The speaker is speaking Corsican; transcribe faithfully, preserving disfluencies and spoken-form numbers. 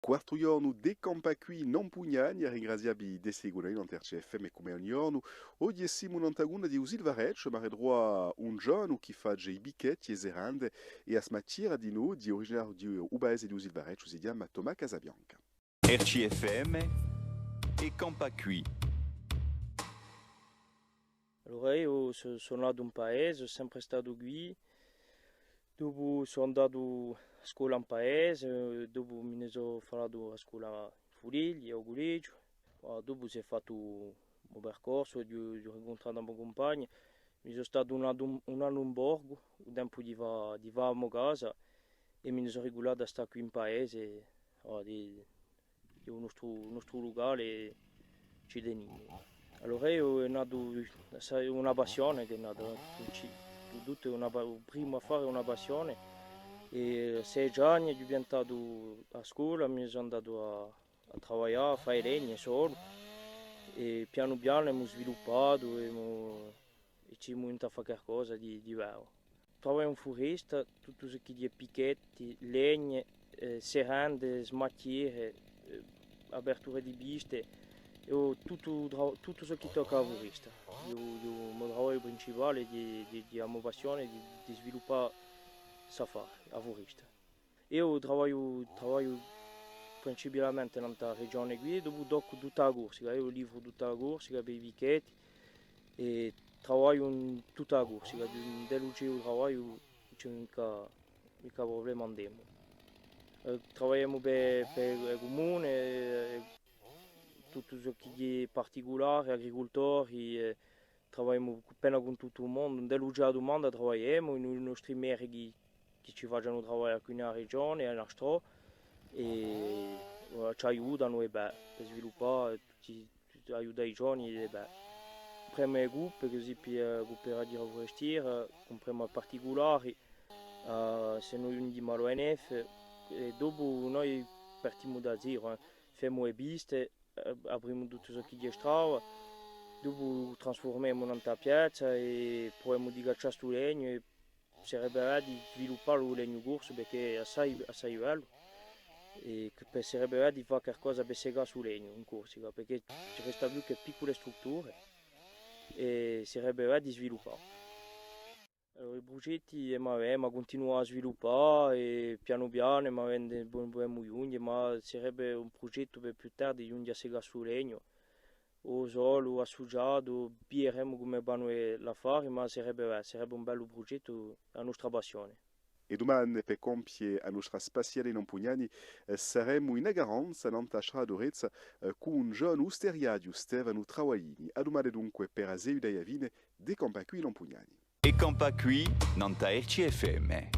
Quartu ghjornu di Campà quì in Ampugnani, à ringrazià vi di seguità nant'à R C F M cum'è ogni ghjornu. Oghje simu nant'à a cumuna di u Silvarecciu, ma ritruvà un ghjovanu chì face i bicchetti è serende è a smattiera dinù, hè uriginariu di u paese di u Silvarecciu, si chjama Tomà Casabianca. R C F M è Campà quì. Allora eiu sò, sò natu in paese, sò sempre statu quì. Dopu sò andatu à a scola in paese, dopu mi ne sò falatu à a scola in Fuliglia, à u cullegiu. Ma dopu s'hè fattu u mo percorsu, aghju, aghju rincontratu a mo cumpagna. Mi sò statu un annu, un annu in Borgu, u tempu di fà, di fà a mo casa, è mi ne sò riculatu à stà quì in paese, ah, di, di u nostru, u nostru lucale ci tenimu. Allora eiu hè natu, sai, una passione chì hè nata, eh, tuttu, tuttu hè una pa-, u primu affare hè una passione. È à sedeci anni aghju piantatu a scola, mi ne sò andatu à, à travaglià, à fà e legne solu. È pianu pianu emu sviluppatu, emu, è ci simu venuti à fà qualcosa di, di bellu. Travagliu in furesta, tuttu ciò chì hè picchetti, legne, eh, serende, smattiere, eh, aperture di piste, è tuttu, tuttu ciò chì tocca à a furesta. Eiu, eiu, u mo travagliu principale hè di, di, di a mo passione, di, di sviluppà st'affare, a furesta. Eiu travagliu, travagliu principalmente nant'à a regione quì, è dopu toccu tutta a Corsica, eiu livru tutta a Corsica per i picchetti, è travagliu in tutta a Corsica, di, di u travagliu ùn ci hè micca, micca prublema ind'emu. Eh, travagliemu per, per e cumune, eh, tuttu ciò chì hè particulare, agricultori, eh, travagliemu appena cun tuttu u mondu, ind'è a dumanda travagliemu, in i nostri meri chì, chì ci facenu travaglià quì in a regione è in altrò, è, eh, ci aiutanu, è bè, per sviluppà, è tutti, tutti, aiutà i giovani, è bè. Cumpremu e cuppe, cusì per, eh, cooperà di a furestiera, cumpremu à particulari, eh, s'è no ghjunghjimu à l'O N F, è dopu noi partimu da zeru, eh. Femu e piste, eh, aprimu tuttu ciò chì hè strada, dopu u trasfurmemu nant'à a piazza è pruvemu di caccià stu legnu è sarebbe bè di sviluppà u legnu corsu perchè hè assai, assai bellu è chì sarebbe bè di fà qualcosa per segà stu legnu in Corsica perchè ci resta più chè piccule strutture è sarebbe bè di sviluppà. Allora, i prugetti, eh, ma, eh, ma cuntinuà à sviluppà è pianu pianu, ma vede, pudemu ghjunghje, ma sarebbe un prugettu per più tardi ghjunghje à segà stu legnu, o solu, assuciatu, videremu cumu vanu, eh, l'affari, ma sarebbe, eh, sarebbe un bellu prugettu, a nostra passione. È dumane, per compie a nostra spaziata in Ampugnani, eh, saremu in a Garanza, nant'à a strada d'Orezza, eh, cù un ghjovanu usteriaghju, Stefanu Travaglini. À dumane dunque per a seguita è a fine di Campà quì in Ampugnani. È Campà quì, nant'à R C F M.